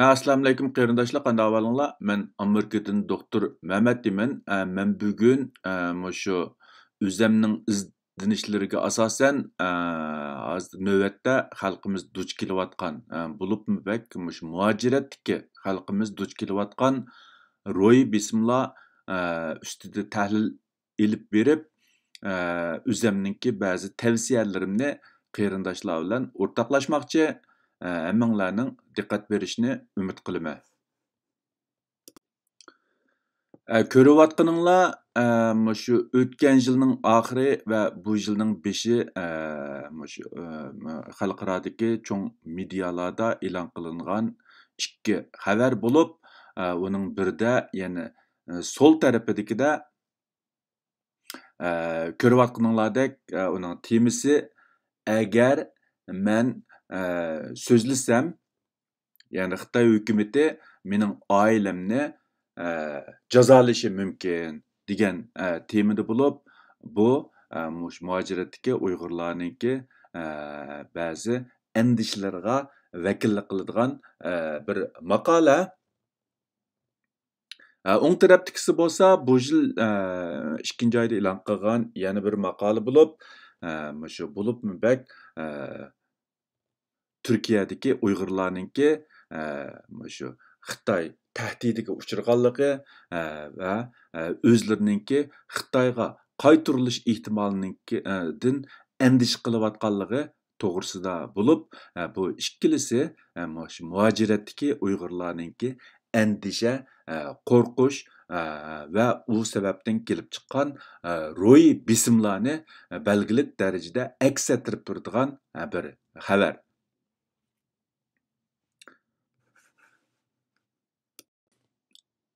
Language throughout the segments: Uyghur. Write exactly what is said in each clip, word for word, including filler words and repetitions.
ھە، ئەسسالامۇئەلەيكۇم قېرىنداشلار، قانداق ئەھۋالىڭلار؟ مەن ئامېرىكىدىن دوختۇر مەمەت دېمەن. ئە، مەن بۈگۈن، ئە، مۇشۇ ئۆزەمنىڭ ئىزدىنىشلىرىگە ئاساسەن، ئە، ھازىر نۆۋەتتە خەلقىمىز دۇچ كېلىۋاتقان، ئە، بولۇپمۇ بەك مۇشۇ مۇھاجىرەتتىكى خەلقىمىز دۇچ كېلىۋاتقان روھىي بېسىملار، ئە، ئۈستىدە تەھلىل ئېلىپ بېرىپ، ئە، ئۆزەمنىڭكى بەزى تەۋسىيەلىرىمنى قېرىنداشلار بىلەن ئورتاقلاشماقچى. ئە، ھەممىڭلارنىڭ دىققەت بېرىشىنى ئۈمىد قىلىمەن. ئە، كۆرۈۋاتقىنىڭلار، ئە، مۇشۇ ئۆتكەن يىلنىڭ ئاخىرى ۋە بۇ يىلنىڭ بېشى، ئە، مۇشۇ، ئە، خەلقئارادىكى چوڭ مېدىيالاردا ئېلان قىلىنغان ئىككى خەۋەر بولۇپ، ئە، ئۇنىڭ بىرىدە، يەنى، ئە، سول تەرىپىدىكىدە ئە، كۆرۈۋاتقىنىڭلاردەك، ئە، ئۇنىڭ تېمىسى، «ئەگەر مەن، ئە، سۆزلىسەم، يەنى خىتاي ھۆكۈمىتى مېنىڭ ئائىلەمنى، ئە، جازالىشى مۇمكىن» دېگەن، ئە، تېمىدا بولۇپ، بۇ، ئە، مۇشۇ مۇھاجىرەتتىكى ئۇيغۇرلارنىڭكى، ئە، بەزى ئەندىشىلىرىغا ۋەكىللىك قىلىدىغان، ئە، بىر ماقالە. ئە، ئوڭ تەرەپتىكىسى بولسا بۇ يىل، ئە، ئىككىنچى ئايدا ئېلان قىلغان يەنە بىر ماقالە بولۇپ، ئە، مۇشۇ بولۇپمۇ بەك، ئە، تۈركىيەدىكى ئۇيغۇرلارنىڭكى، ئە، مۇشۇ خىتاي تەھدىتىگە ئۇچرىغانلىقى، ئە، ۋە، ئە، ئۆزلىرىنىڭكى خىتايغا قايتۇرۇلۇش ئېھتىمالىنىڭكى، ئە، دىن ئەندىشە قىلىۋاتقانلىقى توغرىسىدا بولۇپ، ئە، بۇ ئىككىلىسى، ئە، مۇشۇ مۇھاجىرەتتىكى ئۇيغۇرلارنىڭكى ئەندىشە، ئە، قورقۇش، ئە، ۋە ئۇ سەۋەبتىن كېلىپ چىققان، ئە، روھىي بېسىملارنى، ئە، بەلگىلىك دەرىجىدە ئەكس ئەتتۈرۈپ تۇرىدىغان، ئە، بىر خەۋەر.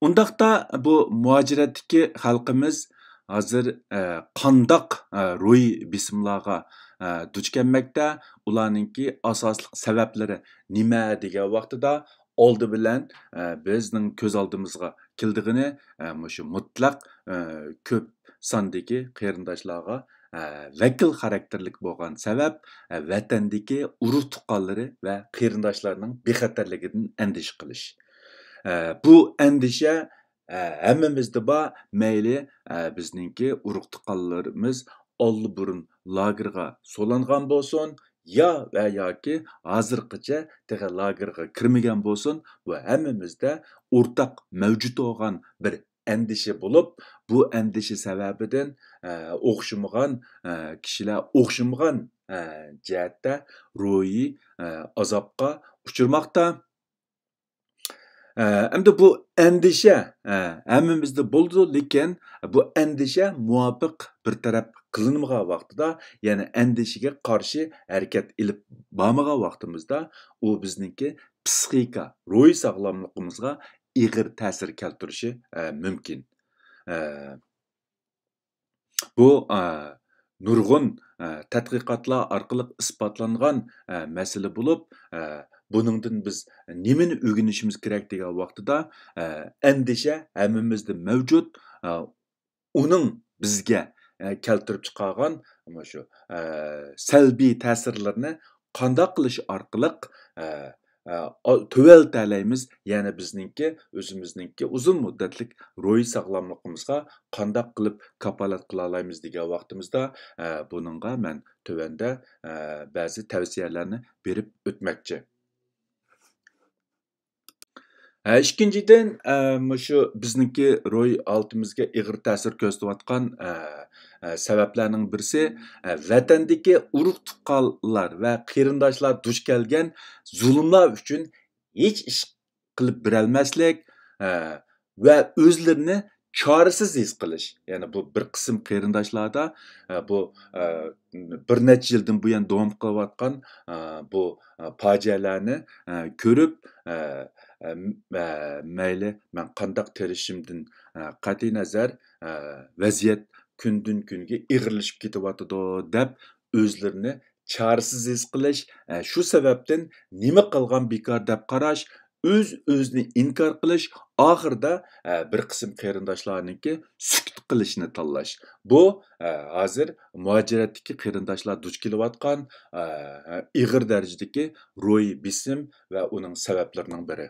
ئۇنداقتا بۇ مۇھاجىرەتتىكى خەلقىمىز ھازىر، ئە، قانداق، ئە، روھىي بېسىملارغا، ئە، دۇچ كەلمەكتە؟ ئۇلارنىڭكى ئاساسلىق سەۋەبلىرى نېمە دېگەن ۋاقتىدا، ئالدى بىلەن، ئە، بىزنىڭ كۆز ئالدىمىزغا كېلىدىغىنى، ئە، مۇشۇ مۇتلەق، ئە، كۆپ ساندىكى قېرىنداشلارغا، ئە، ۋەكىل خاراكتېرلىك بولغان سەۋەب، ئە، ۋەتەندىكى ئۇرۇق تۇغقانلىرى ۋە قېرىنداشلارنىڭ بىخەتەرلىكىدىن ئەندىشە قىلىش. ئە، بۇ ئەندىشە، ئە، ھەممىمىزدە بار، مەيلى، ئە، بىزنىڭكى ئۇرۇق تۇغقانلىرىمىز ئاللىبۇرۇن لاگېرغا سولانغان بولسۇن، يا ۋە ياكى ھازىرغىچە تېخى لاگېرغا كىرمىگەن بولسۇن، بۇ ھەممىمىزدە ئورتاق مەۋجۇت بولغان بىر ئەندىشە بولۇپ، بۇ ئەندىشە سەۋەبىدىن، ئە، ئوخشىمىغان، ئە، كىشىلەر ئوخشىمىغان، ئە، جەھەتتە روھىي، ئە، ئازابقا ئۇچرىماقتا. ئە، ئەمدى بۇ ئەندىشە، ئە، ھەممىمىزدە بولىدۇ، لېكىن بۇ ئەندىشە مۇۋاپىق بىر تەرەپ قىلىنمىغان ۋاقتىدا، يەنى ئەندىشىگە قارشى ھەرىكەت ئېلىپ بارمىغان ۋاقتىمىزدا، ئۇ بىزنىڭكى پسىخىكا، روھىي ساغلاملىقىمىزغا ئېغىر تەسىر كەلتۈرۈشى، ئە، مۇمكىن. ئە، بۇ، ئە، نۇرغۇن، ئە، تەتقىقاتلار ئارقىلىق ئىسپاتلانغان، ئە، مەسىلە بولۇپ، ئە، بۇنىڭدىن بىز نېمىنى ئۆگىنىشىمىز كېرەك دېگەن ۋاقتىدا، ئە، ئەندىشە ھەممىمىزدە مەۋجۇت، ئە، ئۇنىڭ بىزگە، ئە، كەلتۈرۈپ چىقارغان مۇشۇ، ئە، سەلبىي تەسىرلىرىنى قانداق قىلىش ئارقىلىق، ئە، ئە، ئا-، تۆۋەنلىتەلەيمىز، يەنى بىزنىڭكى، ئۆزىمىزنىڭكى ئۇزۇن مۇددەتلىك روھىي ساغلاملىقىمىزغا قانداق قىلىپ كاپالەت قىلالايمىز دېگەن ۋاقتىمىزدا، ئە، بۇنىڭغا مەن تۆۋەندە، ئە، بەزى تەۋسىيەلەرنى بېرىپ ئۆتمەكچى. ھە، ئىككىنچىدىن، ئە، مۇشۇ بىزنىڭكى روھىي ھالىتىمىزگە ئېغىر تەسىر كۆرسىتىۋاتقان، ئە، ئە، سەۋەبلەرنىڭ بىرسى، ئە، ۋەتەندىكى ئۇرۇق-تۇغقانلار ۋە قېرىنداشلار دۇچ كەلگەن زۇلۇملار ئۈچۈن ھېچ ئىش قىلىپ بېرەلمەسلىك، ئە، ۋە ئۆزلىرىنى چارىسىز ھېس قىلىش. يەنى بۇ بىر قىسىم قېرىنداشلاردا، ئە، بۇ، ئە، بىر نەچچە يىلدىن بۇيان داۋام قىلىۋاتقان، ئە، بۇ، ئە، پاجىئەلەرنى، ئە، كۆرۈپ، ئە، ئە، ئە، مەيلى مەن قانداق تىرىشىشىمدىن، ئە، قەتئىينەزەر، ئە، ۋەزىيەت كۈندىن-كۈنگە ئېغىرلىشىپ كېتىۋاتىدۇ دەپ ئۆزلىرىنى چارىسىز ھېس قىلىش، ئە، شۇ سەۋەبتىن نېمە قىلغان بىكار دەپ قاراش، ئۆز-ئۆزىنى ئىنكار قىلىش، ئاخىرىدا، ئە، بىر قىسىم قېرىنداشلارنىڭكى سۈكۈت قىلىشنى تاللاش. بۇ، ئە، ھازىر مۇھاجىرەتتىكى قېرىنداشلار دۇچ كېلىۋاتقان، ئە، ئېغىر دەرىجىدىكى روھىي بېسىم ۋە ئۇنىڭ سەۋەبلىرىنىڭ بىرى.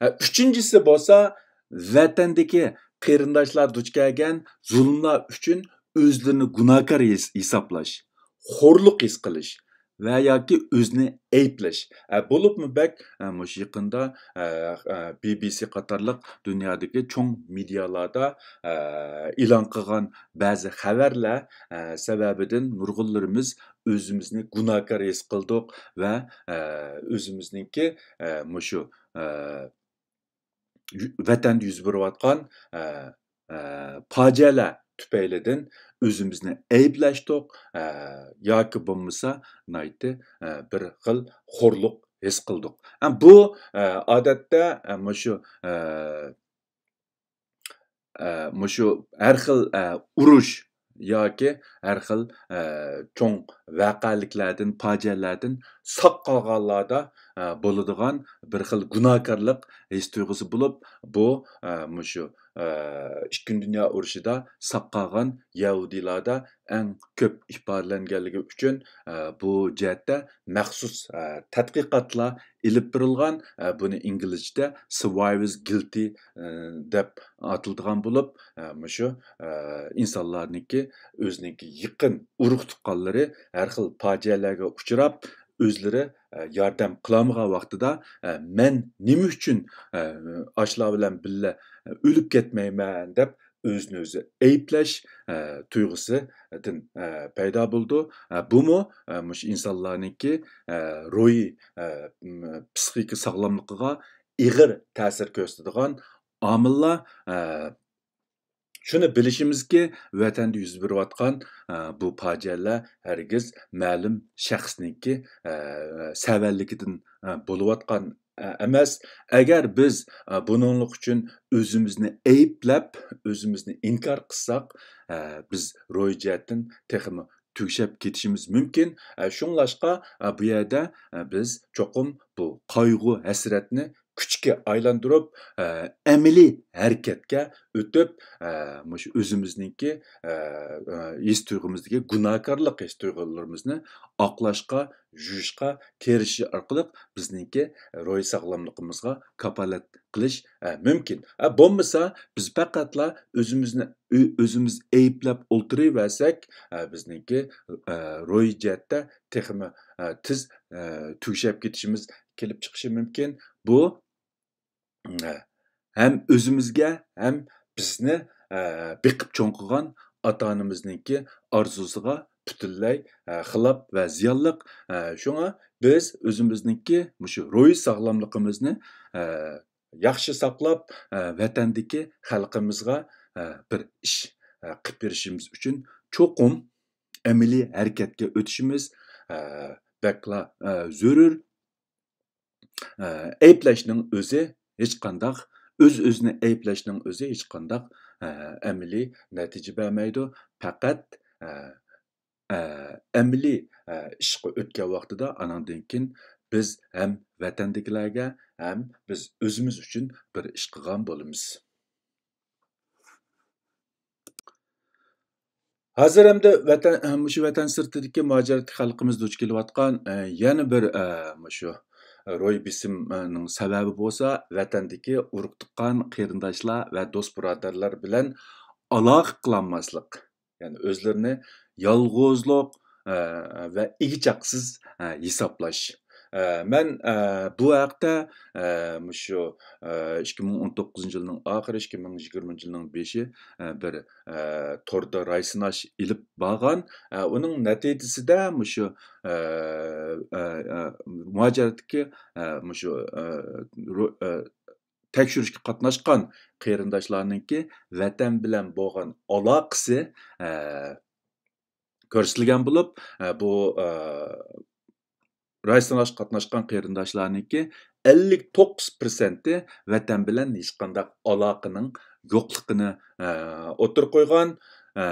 ئۈچىنچىسى بولسا، ۋەتەندىكى قېرىنداشلار دۇچ كەلگەن زۇلۇملار ئۈچۈن ئۆزلىرىنى گۇناھكار ھېس-، ھېسابلاش، خورلۇق ھېس قىلىش ۋە ياكى ئۆزىنى ئەيىبلەش. ئە، بولۇپمۇ بەك، ئە، مۇشۇ يېقىندا، ئە، ئە، بى بى سى قاتارلىق دۇنيادىكى چوڭ مېدىيالاردا، ئە، ئېلان قىلغان بەزى خەۋەرلەر، ئە، سەۋەبىدىن نۇرغۇنلىرىمىز ئۆزىمىزنى گۇناھكار ھېس قىلدۇق ۋە، ئە، ئۆزىمىزنىڭكى، ئە، مۇشۇ، ئە، يۈ-، ۋەتەندە يۈز بېرىۋاتقان، ئە، ئە، پاجىئەلەر تۈپەيلىدىن ئۆزىمىزنى ئەيىبلەشتۇق، ئە، ياكى بولمىسا ناھايىتى، ئە، بىر خىل خورلۇق ھېس قىلدۇق. ئە، بۇ، ئە، ئادەتتە، ئە، مۇشۇ، ئە، ئە، مۇشۇ ھەر خىل، ئە، ئۇرۇش ياكى ھەر خىل، ئە، چوڭ ۋەقەلىكلەردىن، پاجىئەلەردىن ساق قالغانلاردا، ئە، بولىدىغان بىر خىل گۇناھكارلىق ھېس تۇيغۇسى بولۇپ، بۇ، ئە، مۇشۇ، ئە، ئىككىنچى دۇنيا ئۇرۇشىدا ساق قالغان يەھۇدىيلاردا ئەڭ كۆپ ئىپادىلەنگەنلىكى ئۈچۈن، ئە، بۇ جەھەتتە مەخسۇس، ئە، تەتقىقاتلار ئېلىپ بېرىلغان. ئە، بۇنى ئىنگلىزچىدە سىرۋايۋېرس گىلتى، ئە، دەپ ئاتىلىدىغان بولۇپ، ئە، مۇشۇ، ئە، ئىنسانلارنىڭكى ئۆزىنىڭكى يېقىن ئۇرۇق تۇغقانلىرى ھەر خىل پاجىئەلەرگە ئۇچراپ، ئۆزلىرى، ئە، ياردەم قىلالمىغان ۋاقتىدا، ئە، مەن نېمە ئۈچۈن، ئە، ئاشۇلار بىلەن بىللە، ئە، ئۆلۈپ كەتمەيمەن دەپ ئۆزىنى ئۆزى ئەيىبلەش، ئە، تۇيغۇسىدىن، ئە، پەيدا بولىدۇ. ئە، بۇمۇ، ئە، مۇشۇ ئىنسانلارنىڭكى، ئە، روھىي، ئە، م-، پسىخىكا ساغلاملىقىغا ئېغىر تەسىر كۆرسىتىدىغان ئامىللار. ئە، شۇنى بىلىشىمىزكى، ۋەتەندە يۈز بېرىۋاتقان، ئە، بۇ پاجىئەلەر ھەرگىز مەلۇم شەخسنىڭكى، ئە، سەۋەنلىكىدىن، ئە، بولۇۋاتقان، ئە، ئەمەس. ئەگەر بىز، ئە، بۇنىڭلىق ئۈچۈن ئۆزىمىزنى ئەيىبلەپ، ئۆزىمىزنى ئىنكار قىلساق، ئە، بىز روھىي جەھەتتىن تېخىمۇ تۈگىشىپ كېتىشىمىز مۇمكىن. ئە، شۇڭلاشقا، ئە، بۇ يەردە، ئە، بىز چوقۇم بۇ قايغۇ، ھەسرەتنى كۈچكە ئايلاندۇرۇپ، ئە، ئەمەلىي ھەرىكەتكە ئۆتۈپ، ئە، مۇشۇ ئۆزىمىزنىڭكى، ئە، ئە، ھېس تۇيغۇمىزدىكى گۇناھكارلىق ھېس تۇيغۇلىرىمىزنى ئاقلاشقا، يۇيۇشقا تىرىشىش ئارقىلىق بىزنىڭكى روھىي ساغلاملىقىمىزغا كاپالەت قىلىش، ئە، مۇمكىن. ئە، بولمىسا بىز پەقەتلا ئۆزىمىزنى ئۆ-، ئۆزىمىز ئەيىبلەپ ئولتۇرۇۋەرسەك، ئە، بىزنىڭكى، ئە، روھىي جەھەتتە تېخىمۇ، ئە، تېز، ئە، تۈگىشىپ كېتىشىمىز كېلىپ چىقىشى مۇمكىن. بۇ، ئە، ھەم ئۆزىمىزگە، ھەم بىزنى، ئە، بېقىپ چوڭ قىلغان ئاتا-ئانىمىزنىڭكى ئارزۇسىغا پۈتۈنلەي، ئە، خىلاپ ۋە زىيانلىق. ئە، شۇڭا بىز ئۆزىمىزنىڭكى مۇشۇ روھىي ساغلاملىقىمىزنى، ئە، ياخشى ساقلاپ، ئە، ۋەتەندىكى خەلقىمىزغا، ئە، بىر ئىش، ئە، قىلىپ بېرىشىمىز ئۈچۈن چوقۇم ئەمەلىي ھەرىكەتكە ئۆتۈشىمىز، ئە، بەكلا، ئە، زۆرۈر. ئە، ئەيىبلەشنىڭ ئۆزى ھېچقانداق، ئۆز-ئۆزىنى ئەيىبلەشنىڭ ئۆزى ھېچقانداق، ئە، ئەمەلىي نەتىجە بەرمەيدۇ. پەقەت، ئە، ئە، ئەمەلىي، ئە، ئىشقا ئۆتكەن ۋاقتىدا ئاناندىن كېيىن بىز ھەم ۋەتەندىكىلەرگە، ھەم بىز ئۆزىمىز ئۈچۈن بىر ئىش قىلغان بولىمىز. ھازىر ئەمدى ۋەتەن، مۇشۇ ۋەتەن سىرتىدىكى مۇھاجىرەتتىكى خەلقىمىز دۇچ كېلىۋاتقان، ئە، يەنە بىر، ئە، مۇشۇ روھىي بېسىمنىڭ سەۋەبى بولسا، ۋەتەندىكى ئۇرۇق-تۇغقان، قېرىنداشلار ۋە دوست-بۇرادەرلەر بىلەن ئالاقە قىلالماسلىق. يەنى ئۆزلىرىنى يالغۇزلۇق، ئە، ۋە ئىگە-چاقىسىز، ئە، ھېسابلاش. ئە، مەن، ئە، بۇ ھەقتە، ئە، مۇشۇ، ئە، ئىككى مىڭ ئون توققۇزىنچى يىلنىڭ ئاخىرى، ئىككى مىڭ يىگىرمىنچى يىلنىڭ بېشى، ئە، بىر، ئە، توردا راي سىناش ئېلىپ بارغان. ئە، ئۇنىڭ نەتىجىسىدە مۇشۇ، ئە، ئە، ئە، مۇھاجىرەتتىكى، ئە، مۇشۇ، ئە، رو-، ئە، تەكشۈرۈشكە قاتناشقان قېرىنداشلارنىڭكى ۋەتەن بىلەن بولغان ئالاقىسى، ئە، كۆرسىتىلگەن بولۇپ، ئە، بۇ، ئە، راي سىناشقا قاتناشقان قېرىنداشلارنىڭكى ئەللىك توققۇز پىرسەنتى ۋەتەن بىلەن ھېچقانداق ئالاقىنىڭ يوقلۇقىنى، ئە، ئوتتۇرىغا قويغان. ئە،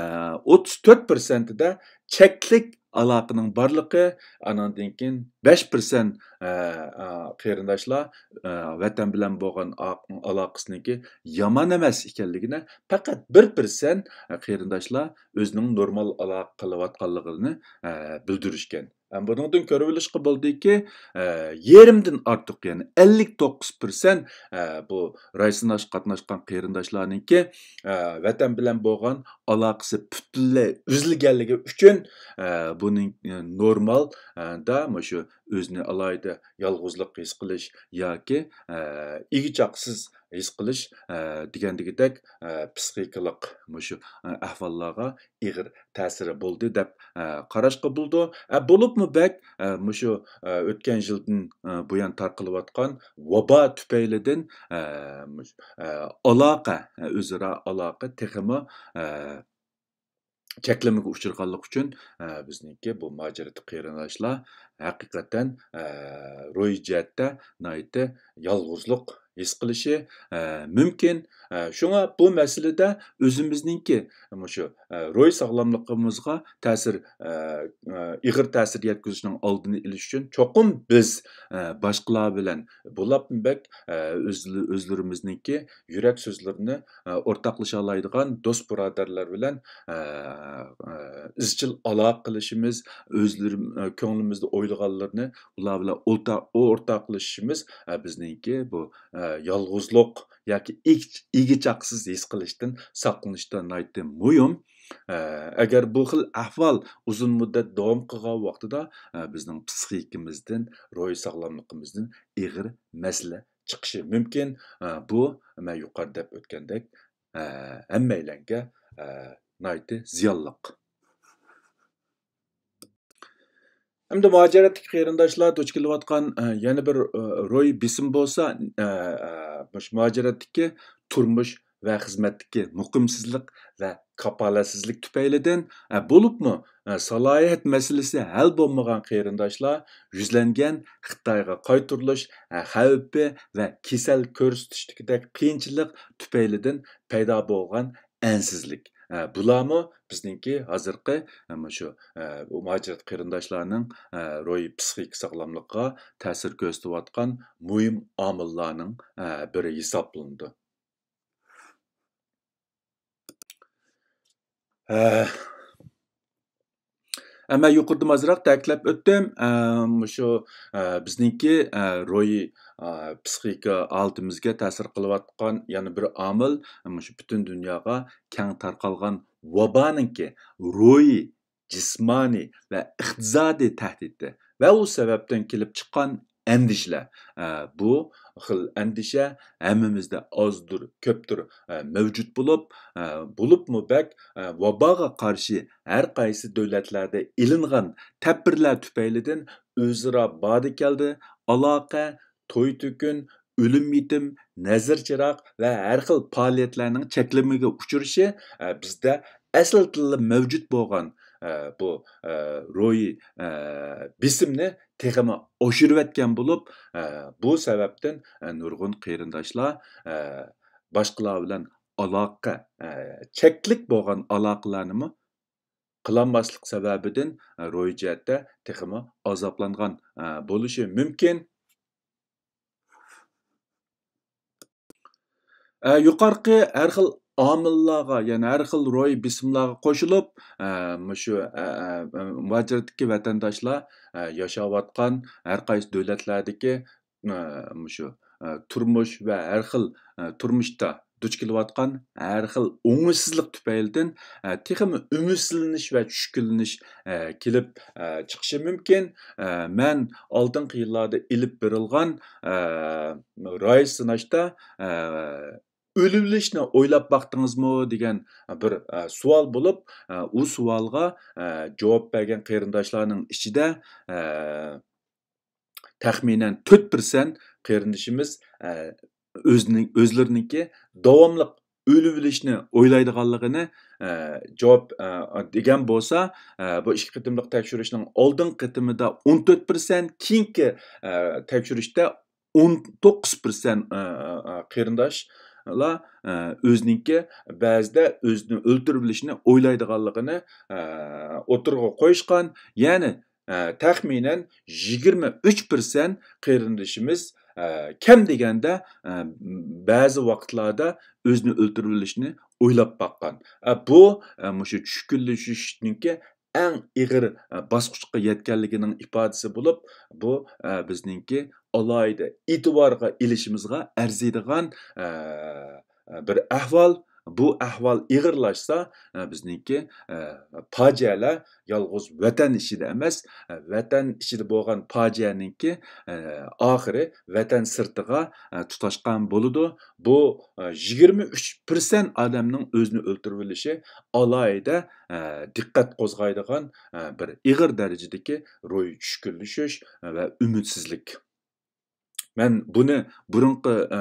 ئوتتۇز تۆت پىرسەنتىدە چەكلىك ئالاقىنىڭ بارلىقى، ئانىڭدىن كېيىن بەش پىرسەنت، ئە، ئە، قېرىنداشلار، ئە، ۋەتەن بىلەن بولغان ئا-، ئالاقىسىنىڭكى يامان ئەمەس ئىكەنلىكىنى، پەقەت بىر پىرسەنت قېرىنداشلار ئۆزىنىڭ نورمال ئالاقە قىلىۋاتقانلىقىنى، ئە، بىلدۈرۈشكەن. ھەم بۇنىڭدىن كۆرۈۋېلىشقا بولىدۇكى، ئە، يېرىمدىن ئارتۇق، يەنى ئەللىك توققۇز پىرسەنت، ئە، بۇ راي سىناش قاتناشقان قېرىنداشلارنىڭكى، ئە، ۋەتەن بىلەن بولغان ئالاقىسى پۈتۈنلەي ئۈزۈلگەنلىكى ئۈچۈن، ئە، بۇنىڭ، ئە، نورمال، ئە، دا مۇشۇ ئۆزىنى ئالاھىدە يالغۇزلۇق ھېس قىلىش ياكى، ئە، ئىگە-چاقىسىز ھېس قىلىش، ئە، دېگەندىكىدەك، ئە، پسىخىكىلىق مۇشۇ، ئە، ئەھۋاللارغا ئېغىر تەسىرى بولدى دەپ، ئە، قاراشقا بولىدۇ. ئە، بولۇپمۇ بەك، ئە، مۇشۇ، ئە، ئۆتكەن يىلدىن، ئە، بۇيان تارقىلىۋاتقان ۋابا تۈپەيلىدىن، ئە، مۇش-، ئە، ئالاقە، ئە، ئۆزئارا ئالاقە تېخىمۇ، ئە، چەكلىمىگە ئۇچرىغانلىقى ئۈچۈن، ئە، بىزنىڭكى بۇ مۇھاجىرەتتىكى قېرىنداشلار ھەقىقەتەن، ئە، روھىي جەھەتتە ناھايىتى يالغۇزلۇق ھېس قىلىشى، ئە، مۇمكىن. ئە، شۇڭا بۇ مەسىلىدە ئۆزىمىزنىڭكى مۇشۇ، ئە، روھىي ساغلاملىقىمىزغا تەسىر، ئە، ئە، ئېغىر تەسىر يەتكۈزۈشنىڭ ئالدىنى ئېلىش ئۈچۈن چوقۇم بىز، ئە، باشقىلار بىلەن بولۇپمۇ بەك، ئە، ئۆز-، ئۆزلىرىمىزنىڭكى يۈرەك سۆزلىرىنى، ئە، ئورتاقلىشالايدىغان دوست بۇرادەرلەر بىلەن، ئە، ئە، ئىزچىل ئالاقە قىلىشىمىز، ئۆزلىرى، ئە، كۆڭلىمىزدە ئويلىغانلىرىنى ئۇلار بىلەن ئولتا-، ئورتاقلىشىشىمىز، ئە، بىزنىڭكى بۇ، ئە، يالغۇزلۇق ياكى ئىگ-، ئىگە-چاقىسىز ھېس قىلىشتىن ساقلىنىشتا ناھايىتى مۇھىم. ئە، ئەگەر بۇ خىل ئەھۋال ئۇزۇن مۇددەت داۋام قىلغان ۋاقتىدا، ئە، بىزنىڭ پسىخىكىمىزدىن، روھىي ساغلاملىقىمىزدىن ئېغىر مەسىلە چىقىشى مۇمكىن. ئە، بۇ مەن يۇقىرىدا دەپ ئۆتكەندەك، ئە، ھەممەيلەنگە، ئە، ناھايىتى زىيانلىق. ئەمدى مۇھاجىرەتتىكى قېرىنداشلار دۇچ كېلىۋاتقان، ئە، يەنە بىر، ئە، روھىي بېسىم بولسا، ئە، ئە، مۇشۇ مۇھاجىرەتتىكى تۇرمۇش ۋە خىزمەتتىكى مۇقىمسىزلىق ۋە كاپالەتسىزلىك تۈپەيلىدىن، ئە، بولۇپمۇ، ئە، سالاھىيەت مەسىلىسى ھەل بولمىغان قېرىنداشلار يۈزلەنگەن خىتايغا قايتۇرۇلۇش، ئە، خەۋپى ۋە كېسەل كۆرسىتىشتىكىدەك قىيىنچىلىق تۈپەيلىدىن پەيدا بولغان ئەنسىزلىك. ئە، بۇلارمۇ بىزنىڭكى ھازىرقى، ئە، مۇشۇ، ئە، مۇھاجىرەت قېرىنداشلارنىڭ، ئە، روھىي پسىخىك ساغلاملىقىغا تەسىر كۆرسىتىۋاتقان مۇھىم ئامىللارنىڭ، ئە، بىرى ھېسابلىنىدۇ. ئە، ئە، مەن يۇقىرىدىمۇ ئازراق تەكىتلەپ ئۆتتۈم. ئە، مۇشۇ، ئە، بىزنىڭكى، ئە، روھىي، ئە، پسىخىكا ھالىتىمىزگە تەسىر قىلىۋاتقان يەنە بىر ئامىل، مۇشۇ پۈتۈن دۇنياغا كەڭ تارقالغان ۋابانىڭكى روھىي، جىسمانىي ۋە ئىقتىسادىي تەھدىتى ۋە ئۇ سەۋەبتىن كېلىپ چىققان ئەندىشىلەر. ئە، بۇ خىل ئەندىشە ھەممىمىزدە ئازدۇر، كۆپتۇر، ئە، مەۋجۇت بولۇپ، ئە، بولۇپمۇ بەك، ئە، ۋاباغا قارشى ھەر قايسى دۆلەتلەردە ئېلىنغان تەدبىرلەر تۈپەيلىدىن ئۆزئارا باردى-كەلدى، ئالاقە، توي-تۆكۈن، ئۆلۈم-يېتىم، نەزىر-چىراغ ۋە ھەر خىل پائالىيەتلەرنىڭ چەكلىمىگە ئۇچرىشى، ئە، بىزدە ئەسلىدىنلا مەۋجۇت بولغان، ئە، بۇ، ئە، روھىي، ئە، بېسىمنى تېخىمۇ ئاشۇرۇۋەتكەن بولۇپ، ئە، بۇ سەۋەبتىن، ئە، نۇرغۇن قېرىنداشلار، ئە، باشقىلار بىلەن ئالاقە، ئە، چەكلىك بولغان ئالاقىلەرنىمۇ قىلالماسلىق سەۋەبىدىن، ئە، روھىي جەھەتتە تېخىمۇ ئازابلانغان، ئە، بولۇشى مۇمكىن. ئە، يۇقىرىقى ھەر خىل ئامىللارغا، يەنى ھەر خىل روھىي بېسىملارغا قوشۇلۇپ، ئە، مۇشۇ، ئە، ئە، مۇھاجىرەتتىكى ۋەتەنداشلار، ئە، ياشاۋاتقان ھەر قايسى دۆلەتلەردىكى، ئە، مۇشۇ، ئە، تۇرمۇش ۋە ھەر خىل، ئە، تۇرمۇشتا دۇچ كېلىۋاتقان ھەر خىل ئوڭۇشسىزلىق تۈپەيلىدىن، ئە، تېخىمۇ ئۈمىدسىزلىنىش ۋە چۈشكۈنلىنىش، ئە، كېلىپ، ئە، چىقىشى مۇمكىن. ئە، مەن ئالدىنقى يىللاردا ئېلىپ بېرىلغان، ئە، راي سىناشتا، ئە، ئۆلۈۋېلىشنى ئويلاپ باقتىڭىزمۇ دېگەن بىر، ئە، سوئال بولۇپ، ئە، ئۇ سوئالغا، ئە، جاۋاب بەرگەن قېرىنداشلارنىڭ ئىچىدە، ئە، تەخمىنەن تۆت پىرسەنت قېرىندىشىمىز، ئە، ئۆزىنىڭ، ئۆزلىرىنىڭكى داۋاملىق ئۆلۈۋېلىشنى ئويلايدىغانلىقىنى، ئە، جاۋاب، ئە، دېگەن بولسا، ئە، بۇ ئىككى قېتىملىق تەكشۈرۈشنىڭ ئالدىنقى قېتىمىدا ئون تۆت پىرسەنت، كېيىنكى، ئە، تەكشۈرۈشتە ئون توققۇز پىرسەنت، ئە، ئە، ئە، قېرىنداشلار، ئە، ئۆزىنىڭكى بەزىدە ئۆزىنى ئۆلتۈرۈۋېلىشنى ئويلايدىغانلىقىنى، ئە، ئوتتۇرىغا قويۇشقان. يەنى، ئە، تەخمىنەن يىگىرمە ئۈچ پىرسەنت قېرىندىشىمىز، ئە، كەم دېگەندە، ئە، بەزى ۋاقىتلاردا ئۆزىنى ئۆلتۈرۈۋېلىشنى ئويلاپ باققان. ئە، بۇ، ئە، مۇشۇ چۈشكۈنلىشىشنىڭكى ئەڭ ئېغىر، ئە، باسقۇچقا يەتكەنلىكىنىڭ ئىپادىسى بولۇپ، بۇ، ئە، بىزنىڭكى ئالاھىدە ئېتىبارغا ئېلىشىمىزغا ئەرزىيدىغان، ئە، بىر ئەھۋال. بۇ ئەھۋال ئېغىرلاشسا، بىزنىڭكى پاجىئەلەر يالغۇز ۋەتەن ئىچىدە ئەمەس، ۋەتەن ئىچىدە بولغان پاجىئەنىڭكى ئاخىرى ۋەتەن سىرتىغا تۇتاشقان بولىدۇ. بۇ يىگىرمە ئۈچ پىرسەنت ئادەمنىڭ ئۆزىنى ئۆلتۈرۈۋېلىشى ئالاھىدە دىققەت قوزغايدىغان بىر ئېغىر دەرىجىدىكى روھىي چۈشكۈنلىشىش ۋە ئۈمىدسىزلىك. مەن بۇنى بۇرۇنقى، ئە،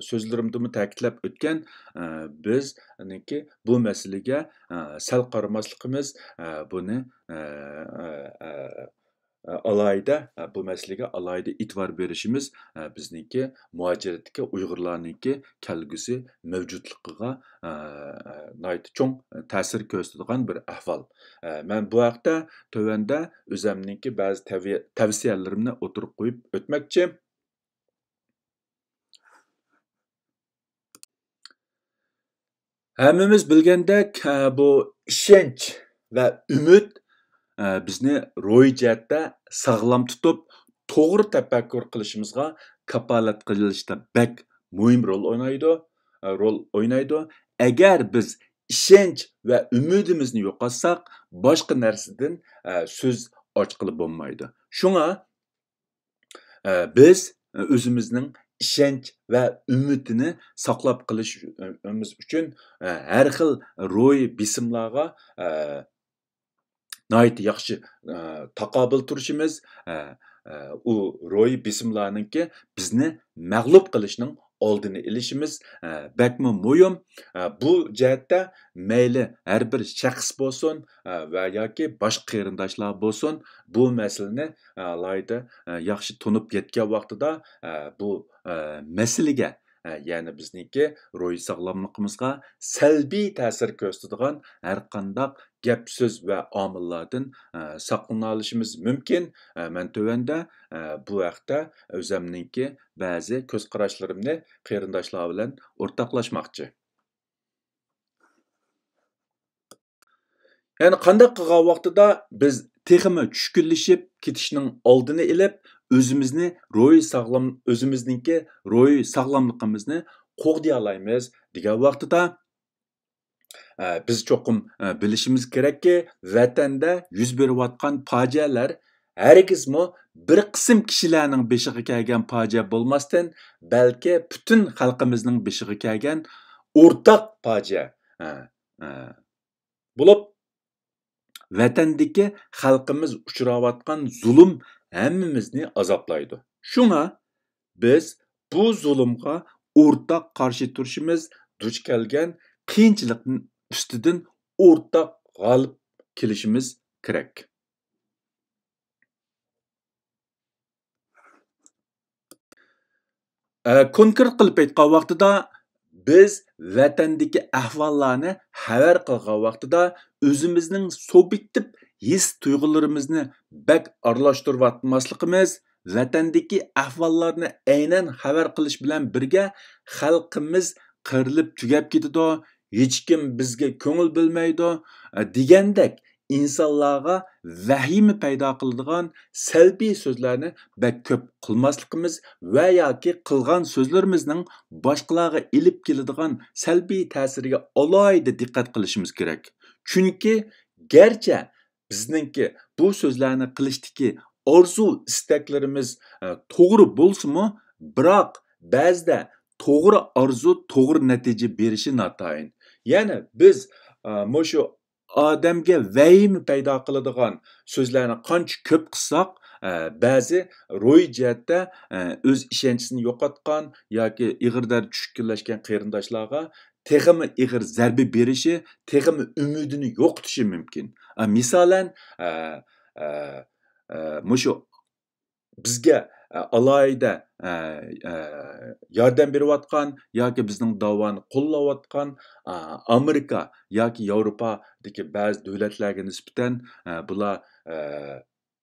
سۆزلىرىمدىمۇ تەكىتلەپ ئۆتكەن، ئە، بىزنىڭكى بۇ مەسىلىگە، ئە، سەل قارىماسلىقىمىز، ئە، بۇنى، ئە، ئە، ئە، ئە، ئالاھىدە، ئە، بۇ مەسىلىگە ئالاھىدە ئېتىبار بېرىشىمىز، ئە، بىزنىڭكى مۇھاجىرەتتىكى ئۇيغۇرلارنىڭكى كەلگۈسى مەۋجۇتلۇقىغا، ئە، ئە، ناھايىتى چوڭ تەسىر كۆرسىتىدىغان بىر ئەھۋال. ئە، مەن بۇ ھەقتە تۆۋەندە ئۆزەمنىڭكى بەزى تەۋ-، تەۋسىيەلىرىمنى ئوتتۇرىغا قويۇپ ئۆتمەكچى. ھەممىمىز بىلگەندەك، ئە، بۇ ئىشەنچ ۋە ئۈمىد، ئە، بىزنى روھىي جەھەتتە ساغلام تۇتۇپ، توغرا تەپەككۇر قىلىشىمىزغا كاپالەت قىلىشتا بەك مۇھىم رول ئوينايدۇ، ئە، رول ئوينايدۇ. ئەگەر بىز ئىشەنچ ۋە ئۈمىدىمىزنى يوقاتساق، باشقا نەرسىدىن، ئە، سۆز ئاچقىلى بولمايدۇ. شۇڭا، ئە، بىز ئۆزىمىزنىڭ ئىشەنچ ۋە ئۈمىدىنى ساقلاپ قېلىشىمىز ئۈچۈن، ئە، ھەر خىل روھىي بېسىملارغا، ئە، ناھايىتى ياخشى، ئە، تاقابىل تۇرۇشىمىز، ئە، ئە، ئۇ روھىي بېسىملارنىڭكى بىزنى مەغلۇپ قىلىشنىڭ ئالدىنى ئېلىشىمىز، ئە، بەكمۇ مۇھىم. ئە، بۇ جەھەتتە مەيلى ھەر بىر شەخس بولسۇن، ئە، ۋە ياكى باشقا قېرىنداشلار بولسۇن، بۇ مەسىلىنى، ئە، ئالاھىدە، ئە، ياخشى تونۇپ يەتكەن ۋاقتىدا، ئە، بۇ، ئە، مەسىلىگە، ئە، يەنى بىزنىڭكى روھىي ساغلاملىقىمىزغا سەلبىي تەسىر كۆرسىتىدىغان ھەر قانداق گەپ-سۆز ۋە ئامىللاردىن، ئە، ساقلىنالىشىمىز مۇمكىن. ئە، مەن تۆۋەندە، ئە، بۇ ھەقتە ئۆزەمنىڭكى بەزى كۆز قاراشلىرىمنى قېرىنداشلار بىلەن ئورتاقلاشماقچى. يەنى قانداق قىلغان ۋاقتىدا بىز تېخىمۇ چۈشكۈنلىشىپ كېتىشنىڭ ئالدىنى ئېلىپ، ئۆزىمىزنى روھىي ساغلام، ئۆزىمىزنىڭكى روھىي ساغلاملىقىمىزنى قوغدىيالايمىز دېگەن ۋاقتىدا، ئە، بىز چوقۇم، ئە، بىلىشىمىز كېرەككى، ۋەتەندە يۈز بېرىۋاتقان پاجىئەلەر ھەرگىزمۇ بىر قىسىم كىشىلەرنىڭ بېشىغا كەلگەن پاجىئە بولماستىن، بەلكى پۈتۈن خەلقىمىزنىڭ بېشىغا كەلگەن ئورتاق پاجىئە، ئە، ئە، بولۇپ، ۋەتەندىكى خەلقىمىز ئۇچراۋاتقان زۇلۇم ھەممىمىزنى ئازابلايدۇ. شۇڭا بىز بۇ زۇلۇمغا ئورتاق قارشى تۇرۇشىمىز، دۇچ كەلگەن قىيىنچىلىقنىڭ ئۈستىدىن ئورتاق غالىب كېلىشىمىز كېرەك. ئە، كونكرېت قىلىپ ئېيتقان ۋاقتىدا، بىز ۋەتەندىكى ئەھۋاللارنى خەۋەر قىلغان ۋاقتىدا، ئۆزىمىزنىڭ سۇبيېكتىپ ھېس تۇيغۇلىرىمىزنى بەك ئارىلاشتۇرۇۋاتماسلىقىمىز، ۋەتەندىكى ئەھۋاللارنى ئەينەن خەۋەر قىلىش بىلەن بىرگە، خەلقىمىز قىرىلىپ تۈگەپ كېتىدۇ، ھېچكىم بىزگە كۆڭۈل بۆلمەيدۇ، ئە، دېگەندەك ئىنسانلارغا ۋەھىمە پەيدا قىلىدىغان سەلبىي سۆزلەرنى بەك كۆپ قىلماسلىقىمىز ۋە ياكى قىلغان سۆزلىرىمىزنىڭ باشقىلارغا ئېلىپ كېلىدىغان سەلبىي تەسىرىگە ئالاھىدە دىققەت قىلىشىمىز كېرەك. چۈنكى گەرچە بىزنىڭكى بۇ سۆزلەرنى قىلىشتىكى ئارزۇ ئىستەكلىرىمىز، ئە، توغرا بولسىمۇ، بىراق بەزىدە توغرا ئارزۇ توغرا نەتىجە بېرىشى ناتايىن. يەنى بىز، ئە، مۇشۇ ئادەمگە ۋەھىمە پەيدا قىلىدىغان سۆزلەرنى قانچە كۆپ قىلساق، ئە، بەزى روھىي جەھەتتە، ئە، ئۆز ئىشەنچىسىنى يوقاتقان ياكى ئېغىر دەرىجىدە چۈشكۈنلەشكەن قېرىنداشلارغا تېخىمۇ ئېغىر زەربە بېرىشى، تېخىمۇ ئۈمىدىنى يوقىتىشى مۇمكىن. ئە، مىسالەن، ئە، ئە، ئە، مۇشۇ بىزگە، ئە، ئالاھىدە، ئە، ئە، ياردەم بېرىۋاتقان ياكى بىزنىڭ داۋانى قوللاۋاتقان، ئە، ئامېرىكا ياكى ياۋروپادىكى بەزى دۆلەتلەرگە نىسبەتەن، ئە، بۇلار، ئە،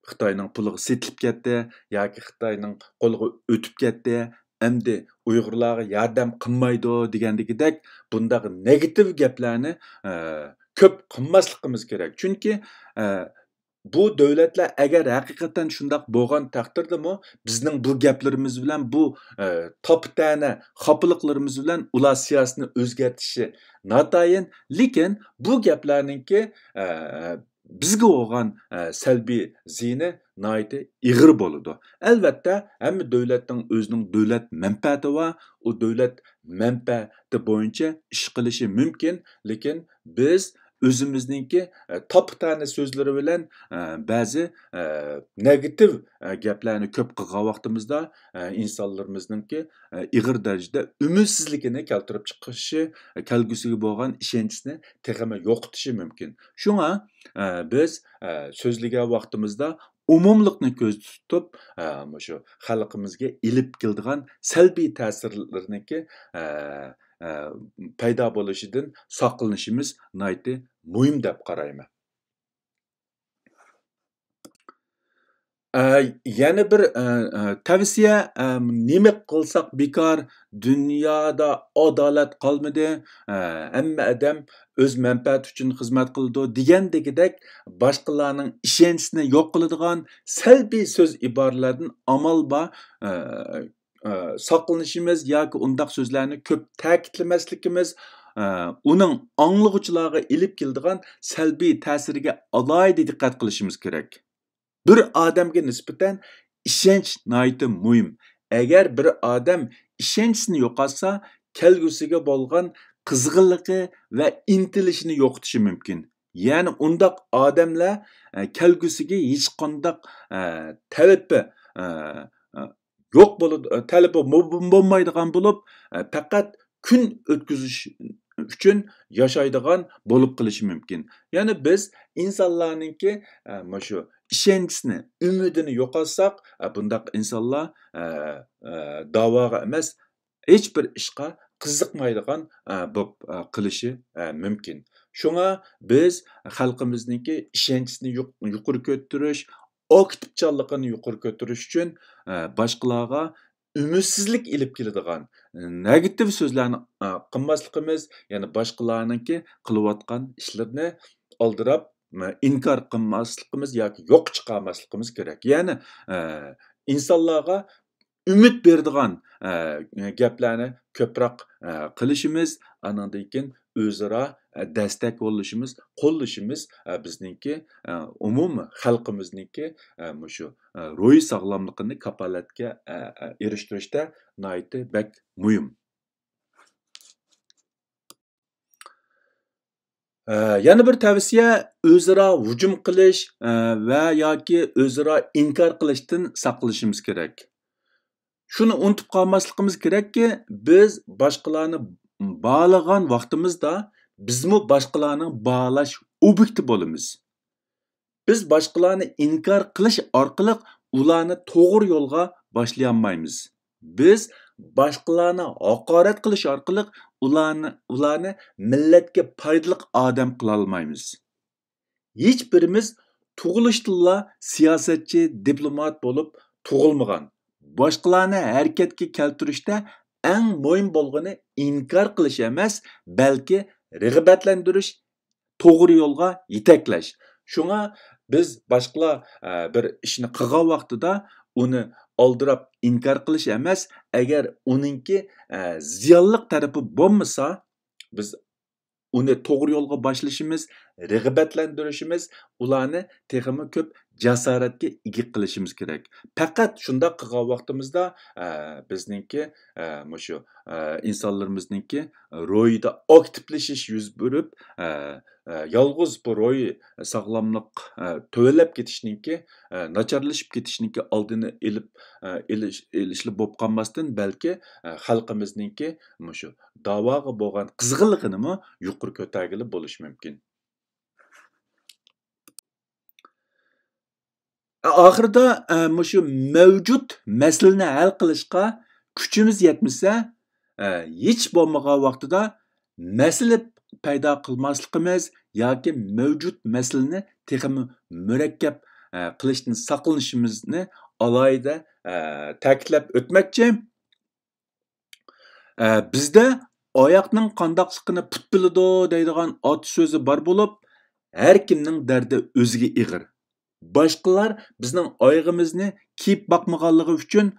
خىتاينىڭ پۇلىغا سېتىلىپ كەتتى ياكى خىتاينىڭ قولىغا ئۆتۈپ كەتتى، ئەمدى ئۇيغۇرلارغا ياردەم قىلمايدۇ دېگەندىكىدەك بۇنداق نېگاتىپ گەپلەرنى، ئە، كۆپ قىلماسلىقىمىز كېرەك. چۈنكى، ئە، بۇ دۆلەتلەر ئەگەر ھەقىقەتەن شۇنداق بولغان تەقدىردىمۇ، بىزنىڭ بۇ گەپلىرىمىز بىلەن بۇ، ئە، تاپا-تەنە خاپىلىقلىرىمىز بىلەن ئۇلار سىياسىتىنى ئۆزگەرتىشى ناتايىن. لېكىن بۇ گەپلەرنىڭكى، ئە، بىزگە بولغان، ئە، سەلبىي زىيىنى ناھايىتى ئېغىر بولىدۇ. ئەلۋەتتە، ھەممە دۆلەتنىڭ ئۆزىنىڭ دۆلەت مەنپەئەتى بار. ئۇ دۆلەت مەنپەئەتى بويىچە ئىش قىلىشى مۇمكىن. لېكىن بىز ئۆزىمىزنىڭكى، ئە، تاپا-تەنە سۆزلىرى بىلەن، ئە، بەزى، ئە، نېگاتىپ، ئە، گەپلەرنى كۆپ قىلغان ۋاقتىمىزدا، ئە، ئىنسانلىرىمىزنىڭكى، ئە، ئېغىر دەرىجىدە ئۈمىدسىزلىكىنى كەلتۈرۈپ چىقىشى، ئە، كەلگۈسىگە بولغان ئىشەنچىسىنى تېخىمۇ يوقىتىشى مۇمكىن. شۇڭا، ئە، بىز، ئە، سۆزلىگەن ۋاقتىمىزدا ئومۇملۇقنى كۆزدە تۇتۇپ، ئە، مۇشۇ خەلقىمىزگە ئېلىپ كېلىدىغان سەلبىي تەسىرلىرىنىڭكى، ئە، ئە، پەيدا بولۇشىدىن ساقلىنىشىمىز ناھايىتى مۇھىم دەپ قارايمەن. ئە، يەنە بىر، ئە، ئە، تەۋسىيە، ئە، نېمە قىلساق بىكار، دۇنيادا ئادالەت قالمىدى، ئە، ھەممە ئادەم ئۆز مەنپەئەتى ئۈچۈن خىزمەت قىلىدۇ دېگەندىكىدەك باشقىلارنىڭ ئىشەنچىسىنى يوق قىلىدىغان سەلبىي سۆز ئىبارىلەردىن ئامال بار، ئە، ئە، ساقلىنىشىمىز ياكى ئۇنداق سۆزلەرنى كۆپ تەكىتلىمەسلىكىمىز، ئە، ئۇنىڭ ئاڭلىغۇچىلارغا ئېلىپ كېلىدىغان سەلبىي تەسىرىگە ئالاھىدە دىققەت قىلىشىمىز كېرەك. بىر ئادەمگە نىسبەتەن ئىشەنچ ناھايىتى مۇھىم. ئەگەر بىر ئادەم ئىشەنچىسىنى يوقاتسا، كەلگۈسىگە بولغان قىزغىنلىقى ۋە ئىنتىلىشىنى يوقىتىشى مۇمكىن. يەنى ئۇنداق ئادەملەر، ئە، كەلگۈسىگە ھېچقانداق، ئە، تەلىپى، ئە، ئە، يوق بولىدۇ، تەلىپى بو-، بو-، بولمايدىغان بولۇپ، ئە، پەقەت كۈن ئۆتكۈزۈش ئۈچۈن ياشايدىغان بولۇپ قېلىشى مۇمكىن. يەنى بىز ئىنسانلارنىڭكى، ئە، مۇشۇ ئىشەنچىسىنى، ئۈمىدىنى يوقاتساق، ئە، بۇنداق ئىنسانلار، ئە، ئە، داۋاغا ئەمەس، ھېچ بىر ئىشقا قىزىقمايدىغان، ئە، بولۇپ، ئە، قېلىشى، ئە، مۇمكىن. شۇڭا بىز خەلقىمىزنىڭكى ئىشەنچىسىنى يۇق-، يۇقىرى كۆتۈرۈش، ئاكتىپچانلىقىنى يۇقىرى كۆتۈرۈش ئۈچۈن، ئە، باشقىلارغا ئۈمىدسىزلىك ئېلىپ كېلىدىغان، نېگاتىپ سۆزلەرنى، ئە، قىلماسلىقىمىز، يەنى باشقىلارنىڭكى قىلىۋاتقان ئىشلىرىنى ئالدىراپ، ئە، ئىنكار قىلماسلىقىمىز ياكى يوققا چىقارماسلىقىمىز كېرەك. يەنى، ئە، ئىنسانلارغا ئۈمىد بېرىدىغان، ئە، گەپلەرنى كۆپرەك، ئە، قىلىشىمىز، ئانىڭدىن كېيىن ئۆزئارا، ئە، دەستەك بولۇشىمىز، قوللىشىمىز، ئە، بىزنىڭكى، ئە، ئومۇمىي خەلقىمىزنىڭكى، ئە، مۇشۇ، ئە، روھىي ساغلاملىقىنى كاپالەتكە، ئە، ئە، ئېرىشتۈرۈشتە ناھايىتى بەك مۇھىم. ئە، يەنە بىر تەۋسىيە، ئۆزئارا ھۇجۇم قىلىش، ئە، ۋە ياكى ئۆزئارا ئىنكار قىلىشتىن ساقلىنىشىمىز كېرەك. شۇنى ئۇنتۇپ قالماسلىقىمىز كېرەككى، بىز باشقىلارنى باھالىغان ۋاقتىمىزدا، بىزمۇ باشقىلارنىڭ باھالاش ئوبيېكتى بولىمىز. بىز باشقىلارنى ئىنكار قىلىش ئارقىلىق ئۇلارنى توغرا يولغا باشلىيالمايمىز. بىز باشقىلارنى ھاقارەت قىلىش ئارقىلىق ئۇلارنى، ئۇلارنى مىللەتكە پايدىلىق ئادەم قىلالمايمىز. ھېچ بىرىمىز تۇغۇلۇشتىنلا سىياسەتچى، دىپلومات بولۇپ تۇغۇلمىغان. باشقىلارنى ھەرىكەتكە كەلتۈرۈشتە ئەڭ مۇھىم بولغىنى ئىنكار قىلىش ئەمەس، بەلكى رىغبەتلەندۈرۈش، توغرا يولغا يېتەكلەش. شۇڭا بىز باشقىلار، ئە، بىر ئىشنى قىلغان ۋاقتىدا ئۇنى ئالدىراپ ئىنكار قىلىش ئەمەس، ئەگەر ئۇنىڭكى، ئە، زىيانلىق تەرىپى بولمىسا، بىز ئۇنى توغرا يولغا باشلىشىمىز، رىغبەتلەندۈرۈشىمىز، ئۇلارنى تېخىمۇ كۆپ جاسارەتكە ئىگە قىلىشىمىز كېرەك. پەقەت شۇنداق قىلغان ۋاقتىمىزدا، ئە، بىزنىڭكى، ئە، مۇشۇ، ئە، ئىنسانلىرىمىزنىڭكى روھىدا ئاكتىپلىشىش يۈز بېرىپ، ئە، ئە، يالغۇز بۇ روھىي ساغلاملىق، ئە، تۆۋەنلەپ كېتىشنىڭكى، ئە، ناچارلىشىپ كېتىشنىڭكى ئالدىنى ئېلىپ، ئە، ئېلىش، ئېلىشلا بولۇپ قالماستىن، بەلكى، ئە، خەلقىمىزنىڭكى مۇشۇ داۋاغا بولغان قىزغىنلىقىنىمۇ يۇقىرى كۆتەرگىلى بولۇشى مۇمكىن. ئاخىرىدا، ئە، مۇشۇ مەۋجۇت مەسىلىنى ھەل قىلىشقا كۈچىمىز يەتمىسە، ئە، ھېچ بولمىغان ۋاقتىدا مەسىلە پەيدا قىلماسلىقىمىز ياكى مەۋجۇت مەسىلىنى تېخىمۇ مۇرەككەپ، ئە، قىلىشتىن ساقلىنىشىمىزنى ئالاھىدە، ئە، تەكىتلەپ ئۆتمەكچى. ئە، بىزدە «ئاياقنىڭ قانداقلىقىنى پۇت بىلىدۇ» دەيدىغان ئاتا سۆزى بار بولۇپ، ھەر كىمنىڭ دەردى ئۆزىگە ئېغىر. باشقىلار بىزنىڭ ئايىغىمىزنى كىيىپ باقمىغانلىقى ئۈچۈن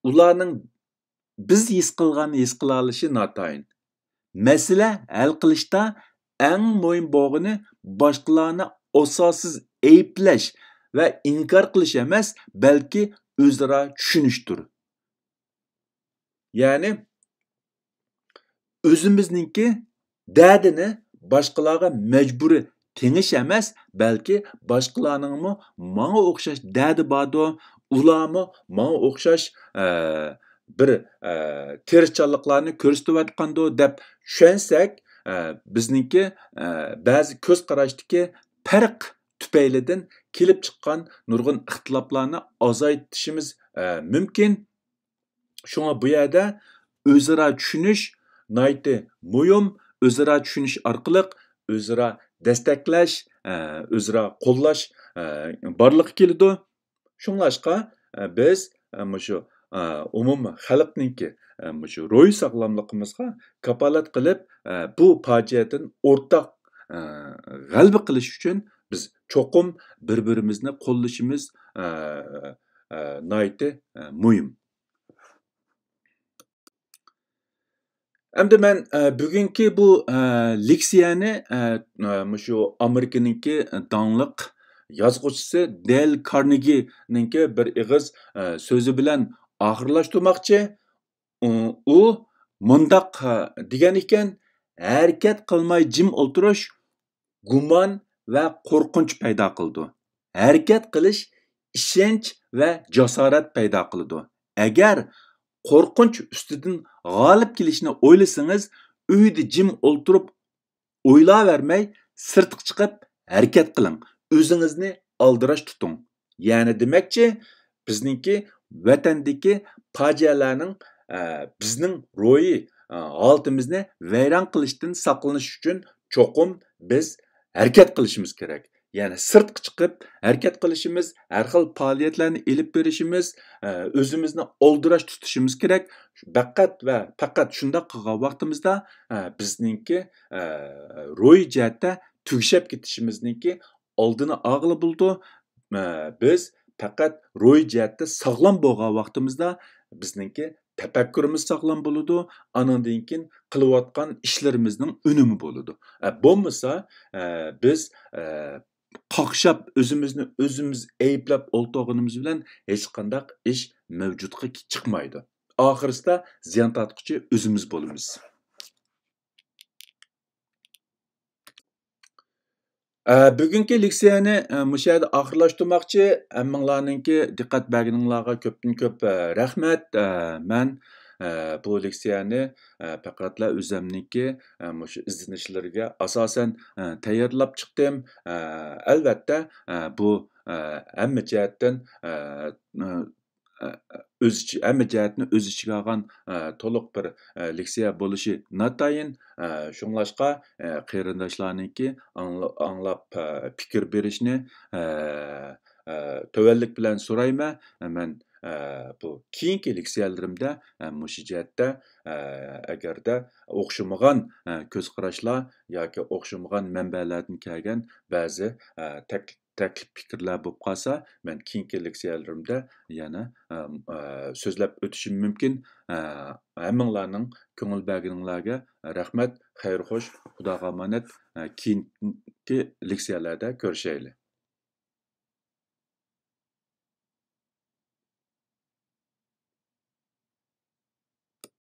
ئۇلارنىڭ بىز ھېس قىلغاننى ھېس قىلالىشى ناتايىن. مەسىلە ھەل قىلىشتا ئەڭ مۇھىم بولغىنى باشقىلارنى ئاساسسىز ئەيىبلەش ۋە ئىنكار قىلىش ئەمەس، بەلكى ئۆزئارا چۈشىنىشتۇر. يەنى ئۆزىمىزنىڭكى دەردىنى باشقىلارغا مەجبۇرىي تېڭىش ئەمەس، بەلكى باشقىلارنىڭمۇ ماڭا ئوخشاش دەردى باردۇ، ئۇلارمۇ ماڭا ئوخشاش، ئە، بىر، ئە، تىرىشچانلىقلارنى كۆرسىتىۋاتقاندۇ دەپ چۈشەنسەك، ئە، بىزنىڭكى، ئە، بەزى كۆز قاراشتىكى پەرق تۈپەيلىدىن كېلىپ چىققان نۇرغۇن ئىختىلاپلارنى ئازايتىشىمىز، ئە، مۇمكىن. شۇڭا بۇ يەردە ئۆزئارا چۈشىنىش ناھايىتى مۇھىم. ئۆزئارا چۈشىنىش ئارقىلىق ئۆزئارا دەستەكلەش، ئە، ئۆزئارا قوللاش، ئە، بارلىققا كېلىدۇ. شۇڭلاشقا، ئە، بىز، ئە، مۇشۇ، ئە، ئومۇمىي خەلقنىڭكى، ئە، مۇشۇ روھىي ساغلاملىقىمىزغا كاپالەت قىلىپ، ئە، بۇ پاجىئەدىن ئورتاق، ئە، غەلىبە قىلىش ئۈچۈن بىز چوقۇم بىر-بىرىمىزنى قوللىشىمىز، ئە، ئە، ناھايىتى، ئە، مۇھىم. ئەمدى مەن، ئە، بۈگۈنكى بۇ، ئە، لېكسىيەنى، ئە، ئە، مۇشۇ ئامېرىكىنىڭكى داڭلىق يازغۇچىسى دېيل كارنېگىنىڭكى بىر ئېغىز، ئە، سۆزى بىلەن ئاخىرلاشتۇرماقچى. ئۇ، ئۇ مۇنداق، ئە، دېگەن ئىكەن، «ھەرىكەت قىلماي جىم ئولتۇرۇش گۇمان ۋە قورقۇنچ پەيدا قىلىدۇ. ھەرىكەت قىلىش ئىشەنچ ۋە جاسارەت پەيدا قىلىدۇ. ئەگەر قورقۇنچ ئۈستىدىن غالىب كېلىشنى ئويلىسىڭىز، ئۆيدە جىم ئولتۇرۇپ ئويلاۋەرمەي، سىرتقا چىقىپ ھەرىكەت قىلىڭ. ئۆزىڭىزنى ئالدىراش تۇتۇڭ.» يەنى دېمەكچى، بىزنىڭكى ۋەتەندىكى پاجىئەلەرنىڭ، ئە، بىزنىڭ روھىي، ئە، ھالىتىمىزنى ۋەيران قىلىشتىن ساقلىنىش ئۈچۈن چوقۇم بىز ھەرىكەت قىلىشىمىز كېرەك. يەنى سىرتقا چىقىپ ھەرىكەت قىلىشىمىز، ھەر خىل پائالىيەتلەرنى ئېلىپ بېرىشىمىز، ئە، ئۆزىمىزنى ئالدىراش تۇتۇشىمىز كېرەك. پەقەت ۋە پەقەت شۇنداق قىلغان ۋاقتىمىزدا، ئە، بىزنىڭكى، ئە، روھىي جەھەتتە تۈگىشىپ كېتىشىمىزنىڭكى ئالدىنى ئالغىلى بولىدۇ. ئە، بىز پەقەت روھىي جەھەتتە ساغلام بولغان ۋاقتىمىزدا بىزنىڭكى تەپەككۇرىمىز ساغلام بولىدۇ، ئانىڭدىن كېيىن قىلىۋاتقان ئىشلىرىمىزنىڭ ئۈنۈمى بولىدۇ. ئە، بولمىسا، ئە، بىز، ئە، قاقشاپ ئۆزىمىزنى ئۆزىمىز ئەيىبلەپ ئولتۇرغىنىمىز بىلەن ھېچقانداق ئىش مەۋجۇتقا چىقمايدۇ. ئاخىرسىدا زىيان تارتقۇچى ئۆزىمىز بولىمىز. ئە، بۈگۈنكى لېكسىيەنى، ئە، مۇشۇ يەردە ئاخىرلاشتۇرماقچى. ھەممىڭلارنىڭكى دىققەت بەرگىنىڭلارغا كۆپتىن كۆپ، ئە، رەھمەت. ئە، مەن، ئە، بۇ لېكسىيەنى، ئە، پەقەتلا ئۆزۈمنىڭكى، ئە، مۇشۇ ئىزدىنىشلىرىگە ئاساسەن، ئە، تەييارلاپ چىقتىم. ئە، ئەلۋەتتە، ئە، بۇ، ئە، ھەممە جەھەتتىن، ئە، ئە، ئۆز ئىچى-، ھەممە جەھەتنى ئۆز ئىچىگە ئالغان، ئە، تولۇق بىر، ئە، لېكسىيە بولۇشى ناتايىن. ئە، شۇڭلاشقا، ئە، قېرىنداشلارنىڭكى ئاڭلا-، ئاڭلاپ، ئە، پىكىر بېرىشنى، ئە، ئە، تۆۋەنلىك بىلەن سورايمەن. مەن، ئە، بۇ كېيىنكى لېكسىيەلىرىمدە، ئە، مۇشۇ جەھەتتە، ئە، ئەگەردە ئوخشىمىغان، ئە، كۆز قاراشلار ياكى ئوخشىمىغان مەنبەلەردىن كەلگەن بەزى، ئە، تەك-، تەكلىپ پىكىرلەر بولۇپ قالسا، مەن كېيىنكى لېكسىيەلىرىمدە يەنە، ئە، ئە، سۆزلەپ ئۆتۈشۈم مۇمكىن. ئە، ھەممىڭلارنىڭ كۆڭۈل بەرگىنىڭلارگە رەھمەت، خەير خوش، خۇداغا ئامانەت. ئە، كېيىنكى لېكسىيەلەردە كۆرۈشەيلى.